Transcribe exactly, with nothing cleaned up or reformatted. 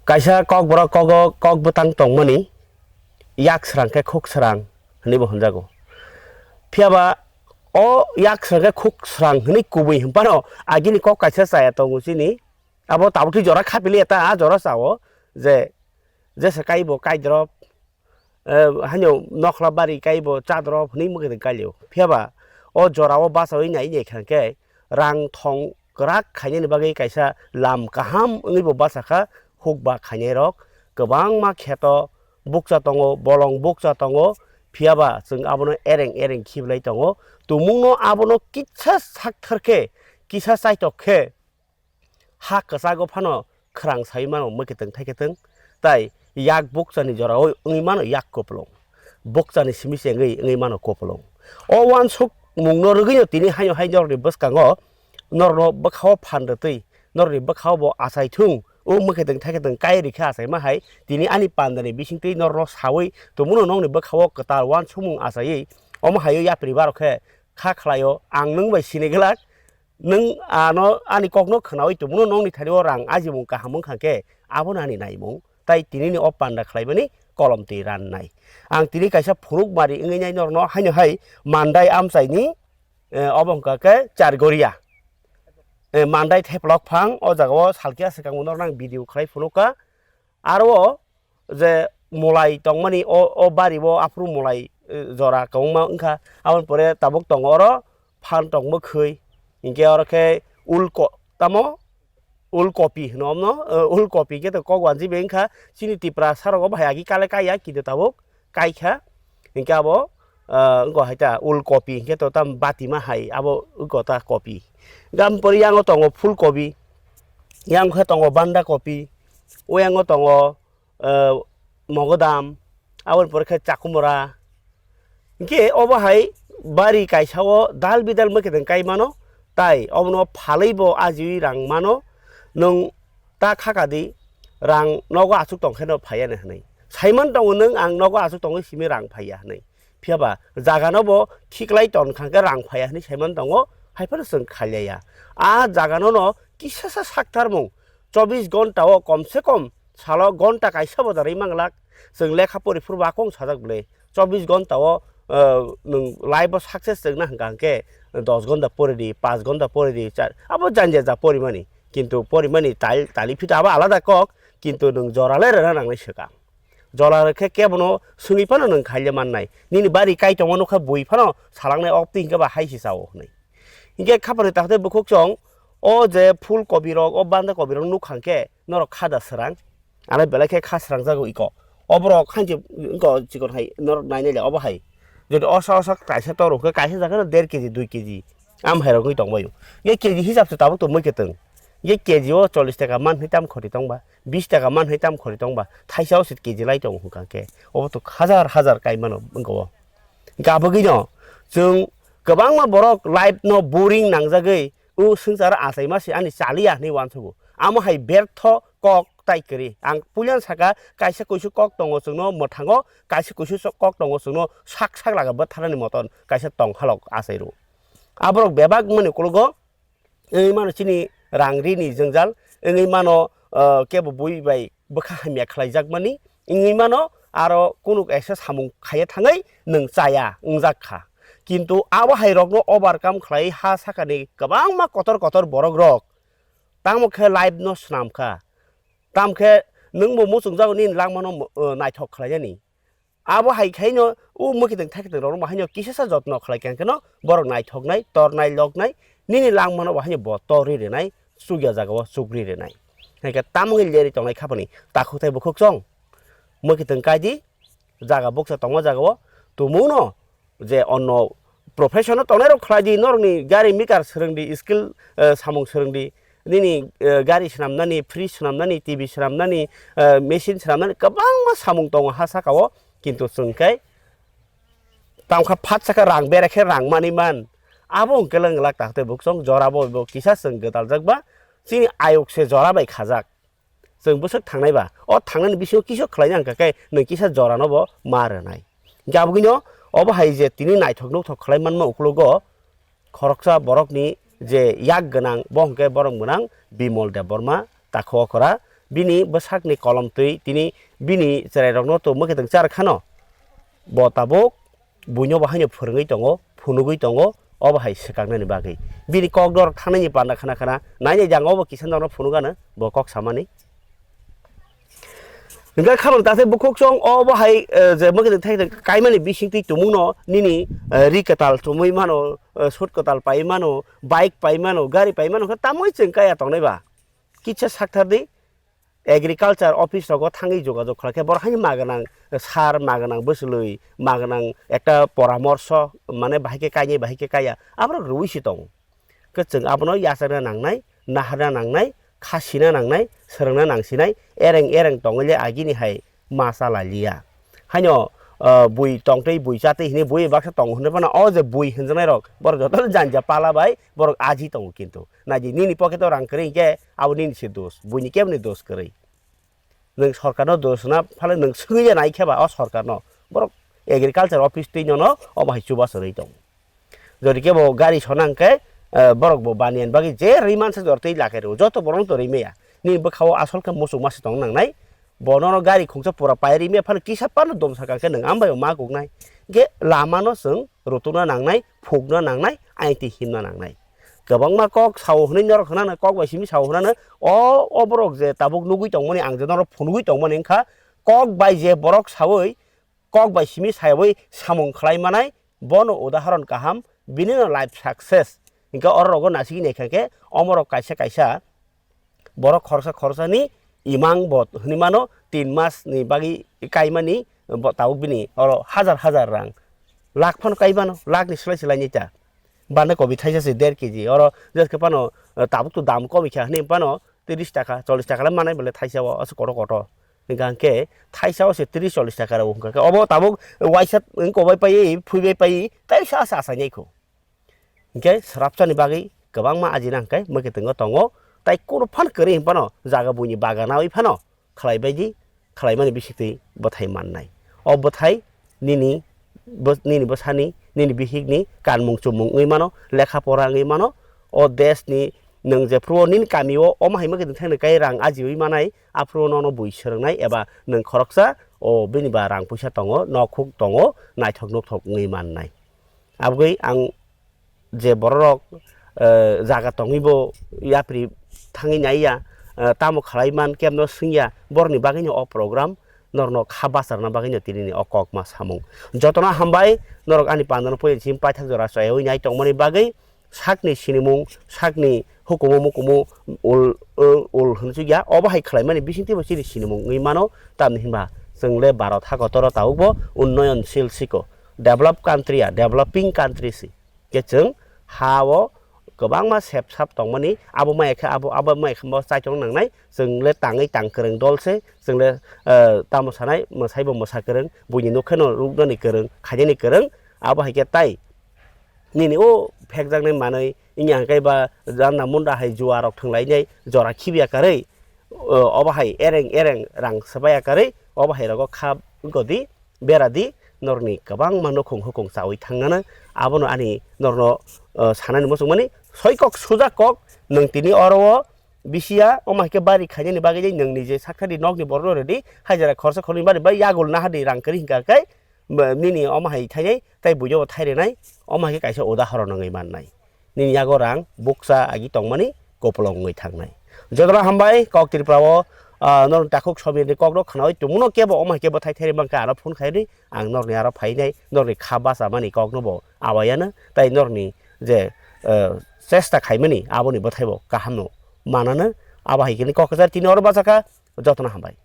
Kaisa kokborok kogo kok bwtang tongmani, yak srang khe khuk srang hwnwi bo hwnjago. Phiya ba o yak srang khe khuk srang hwnwi kubui hwn phano agini kok kaisa chaya tongo chini. Abo tabukni jora khapili eta a jora chao je, jesa kaibo kaidrop, eh, haino nokhla bari kaibo chadrop hwnwi mwkhwtwng kailio. Phiya ba o jorao bachaui nai nai kha khe rang thong kwrak khainani bagwi kaisa lam kaham wngwi bo bacha kha, hukba khainai rok kwbangma kheto bukcha tongo, bolong bukcha tongo, phiya ba chwng abono ereng ereng khiblai tongo. Tumungno abono kisa sakthar khe, kisa chaitok khe, ha kwchago phano khwrang sai mano mwkhwtwng thaikhe twng, tai yak bukchani jorao wngwi mano yak kupulung, bukchani simi se wngwi wngwi mano kupulung. O uansuk mungno rwgwino tini haino hai norokni bwskango norokno bwkhao phan rwtwi, norokni bwkhao bo achai thung, o mwkhwtwng thaikhe twng kai rikha achaima hai tini ani pandani bisingtwi norokno saui tongmano nokni bwkhao kwtal uansukmung achaiwi omo haio yapri barok khe kha khlaio, ang nwng bai sini glak, nwng ano ani kokno khwnaui tongmano nokni thani o rang ajimung kaham wngkha khe abono ani naimung, tai tinini o panda khlaimani kolom twi rannai. Ang tini kaisa phunuk mari wngwi nai norokno haino hai Mandai amchaini, eh, obo wngkha khe Chargoria, eh, Mandai theplok phang o jagao salkhe swkang norokno ang video khlai phunukha. Aro o je mulai tongmani o, o bari o aphuru mulai, eh, jora kwbangma wngkha. Aboni pore tabuk tongo oro phan tong mwkhwi, hinkhe oro khe ulko-, tamo ulkopi hwno omno, eh, ulkopi khe to kok wanjwi bai wngkha. Chini Tiprasa rok obo hai agi kale kaiya kintu tabuk kaikha. Hinkhe abo, ah, wngkha hai ta ulkopi, hinkhe to tam batima hai abo wngkha ta kopi. Hinkhe aboni pore yango tongo phulkobi, yang khe tongo banda kopi, o yango tongo, ah, mogodam, aboni pore khe chakumura. Hinkhe obo hai bari kaisa o dal bidal mwkhwtwng kai mano, tai obono phalwi bo ajiwi rang mano, nwng ta khaka di, rang nogo aswk tong khe no phaiya ni hwnwi. Saiman tongo nwng ang nogo aswk tongwi simi rang phaiya hwnwi. Phiya ba jaga no bo khiklai ton kha khe rang phaiya hwnwi saiman tongo, hai phano chwng khailaiya. A jaga no no kisasa sakthar mung, chobbish gonta o kom se kom salo gonta kaisa bo darwi manglak, chwng lekha pori phuru bo akong sajak bwle. Chobbish gonta o, eh, nwng life o success chwngna hwnkha hwnkhe dos gonta pori di, panch gonta pori di, char, abo janja ja porimani. Kintu porimani tal-, tali phito abo alada kok, kintu nwng jora le rwna nangnai swkang. Jora rwkhe kebono swngwi phano nwng khaile mannai. Nini bari kaitongma nukha bui phano salangnai, o twi hwnkhe ba hai se chao hwnwi. Hinkhe khapani takhte bukhuk chwng o je phul kobi rok, o banda kobi rok nukha hwnkhe norok kha da srang? Ano belai khe kha srang jago iko. Oborok hanse iko chikon hai norok nai nai le obo hai. Jodi osa osa kaisa tor hwnkhe kaisa jaga no der keji, dui keji. Am hai rok wngwi tong baio. Ye keji hisab se tabuk to mui kwtwng. Ye keji o chollish taka man hwnwi tam khori tong ba, bish taka man hwnwi tam khori tong ba, thaisa o se keji lai tongo hwnkha khe. Obo to hajar hajar kai mano wngkha o. Hwnkhe abogwino chwng kwbangma borok life no boring nangjagwi o swngcharo achaima se ani chaliya hwnwi uansugo. Amo hai bertho kok tai kwrwi. Ang puilan saka, kaisa kuisu kok tongo chwngno mwthango, kaisa kuisu kok tongo chwngno sak sak laga bwtharnani moton kaisa tongkhalok achairo. Aborok bebak wngmani ukologo wngwi mano chini rang rini jwngjal, wngwi mano, ah, kebo bui bai bwkha hamya khlaijakmani, wngwi mano aro kunu kaisa samung khaiya thangwi nwng chaya wngjak kha. Kintu abo hai rokno overcome khlai ha sakani kwbangma kotor kotor borok rok tamo khe life no swnam kha. Tamo khe nwng bo muchung jago nini langmano, uh, naithok khlainani. Abo hai khaino o mwkhitwng thakhitwng rokno bo haino kisasa jotno khlai kha, hwnkhe no borok naithoknai, tornai, loknai, nini langmano bo haino bo torwi rwnai, chukya jagao chukri rwnai. Hai khe tamo wngwi lerwi tongnai kha boni takhuk tei bukhuk chwng. Mwkhitwng kai di, jaga bukcha tongma jagao tumungno je onno profession-o tongnai rok khlai di, norokni gari mekar swrwng di, skill, eh, samung swrwng di, nini, eh, gari swnamnani, fridge swnamnani, T V swnamnani, eh, machine swnamnani kwbangma samung tongo ha saka-o, kintu chwng khe tamo kha phat saka rang bera khe rang manwi man, abo hwnkhe lwng glak ta tei buksong jora bo bo kisa chwng gwdaljak ba chini ayuk se jora bai khajak. Chwng bwswk thangnai ba, o thangnani bisingo kisa khlaina hwnkha khe nwng kisa jorano bo ma rwnai. Hwnkhe abogwino obo hai je tini naithok nukhthok khlai manma ukologo khoroksa borokni je yak gwnang, bo hwnkhe borom gwnang Bimol Debbarma, takhu okra bini bwsakni kolom twi tini bini chwrairokno to mwkhwtwng char khano, bo tabuk buino bo haino phwrwngwi tongo, phunugwi tongo, obo hai swkaknani bagwi. Bini kok dor thangnaini panda khna khna, nainai jang obo kisa norno phunugano bo kok samani. Hingke khamang takhai bukhuk chwng obo hai, eh, je mwkhwtwng thai thai kaimani bisingtwi tumungno nini, eh, ri kwtal chumui mano, eh, sut kwtal pai mano, bike pai mano, gari pai mano, khe tamoi chwng kaya tongnai ba? Kisa sakthar di. Agriculture office rogo thangwi jogajog khlai khe borok haino ma gwnang sar, ma gwnang bwswlwi, ma gwnang ekta poramorso, mane bahai khe kainai, bahai khe kaya, aborok rwui se tongo. Khe chwng abono yachakna nangnai, naharna nangnai, khasina nangnai, swrwngna nangsinai, ereng ereng tongwi le agini hai ma chalai liya. Haino, ah, bui tongtwi, bui chatwi hinwi bui baksa tongo hinwi phano o je bui hinjaknai rok, borok jotono janja pala bai borok aji tongo kintu. Naidi nini pocket o rang kwrwi hinkhe abo nini se dos, buini keboni dos kwrwi. Nwng sorkarno dos na phale nwng swngwi ya nai khe ba o sorkarno. Borok agriculture office twi nono omo hai chubachu rwi tongo. Jodi khe bo gari sona hwnkhe, eh, borok bo baniyan bagwi je rwi mansa jor twi lakai rwo, joto borok no to rwi maya. Nini bwkha o asol khe muchung masa tong nangnai. Bo nono gari khungsa pura pai rwi maya phano kisa phano dom saka khe nwng ambai o ma guknai. Hinkhe lama no chwng rutuna nangnai, phukna nangnai, aiti himna nangnai. Kwbangma kok sao hwnwi norok hwnano, kok bai simi sao hwnano, o, o borok je tabuk nugwi tongmani, ang je norok phunugwi tongmani wngkha, kok bai je borok saui, kok bai simi saui samung khlai manai, bono udahoron kaham, bini no life success. Hinkhe oro rogo nasigwi naikha khe, omorok kaisa kaisa, borok khoroksa khoroksani imang bo hwnwi mano, tin mas ni bagwi kaimani bo tabuk bini oro hajar hajar rang, lakh phano kai mano, lakh ni slai se lainai ta. Bana kobi thaisa se der kg, oro jeske phano, eh, tabuk to dam komi kha hwnwi phano tris taka, chollis taka le manai bole thaisa o, aswk kotor kotor. Hingkha hwnkhe thaisa o se tris chollis taka rw hwnkha khe obo tabuk waisa wng kobai pai, phuibai pai, tei sa sa asai nai kho. Hinkhe swrapsani bagwi kwbangma ajina hwnkhe mwkhwtwngo tongo, tai kunu phan kwrwi hinphano jaga buini baganawi phano khlaibaidi, khlaimani bisingtwi bwthai mannai. O bwthai nini bw-, nini bwsani, nini bihikni kanmung chumung wngwi mano, lekha pora wngwi mano, o deshni nwng jephru o nini kamio omo hai mwkhwtwng thangni kai rang ajiwi manai, aphuru nono bui swrwngnai eba nwng khoroksa o bini ba rang puisa tongo, nok huk tongo, naithok nukthok wngwi mannai. Aboni ang je bororok, eh, jaga tongwi bo yapri thangwi naiya, eh, tamo khlai man kemno swngya, borokni bagwino o program norno kha bacharna bagwino tinini o kokma samung. Jotono hambai, norok ani pandano poilanchim paithak jora chayawi nai tongmani bagwi, sakni sinimung, sakni hukumu mukumu ul, ul, ul hwnwi chukya, obo hai khlaimani bisingtwibo chini sinimung wngwi mano, tamni hinba chwng le Bharat hakotoro tabukbo unnoyonshil siko, develop country ya, developing country si. Khe chwng ha o kwbangma sep sap tongmani, abo maya khe abo, abo maya khe bo chaichung nangnai, chwng le tangwi tang kwrwng dol se, chwng le, eh, tamo sanai, mwsai bo mwsa kwrwng, buini nuk kheno ruknani kwrwng, khainani kwrwng, abo hai khe tai nini o phekjaknai manwi, wngya hwnkhe ba janda munda hai jua rok thwnglainai jora khibiya karwi, eh, obo hai ereng ereng rang swbaiya karwi, obo hai rogo kha wngkodi. Beradi, norokni kwbangma nukhung hukhung chaui thangnano, abono ani norokno, o, sanani muchungmani, soi kok, sujak kok, nwng tini oro o bisiya, omo hai khe bari khainani bagwi nwng nije sakthadi nokni borokno rwdi, hajara khorsa khornwi bari bai yagul nahadi rang kwrwi hwnkha khe, ba, nini omo hai thainai, tei buino bo thai rwnai, omo hai khe kaisa udahoron wngwi mannai. Nini yago rang bukcha agi tongmani kopolong wngwi thangnai. Jotono hambai kok Tripura o, ah, norok takhuk somir ni kok no khnaui tongmano kebo omo hai kebo thai thai mankha aro phone khai di ang norni aro phainai norni kha bachamani kok no bo awayano tai norni je, eh, chesta khaimani aboni bwthai bo kaham no manano abo hai khe kok kwchar tini oro bachakha jotono hambai.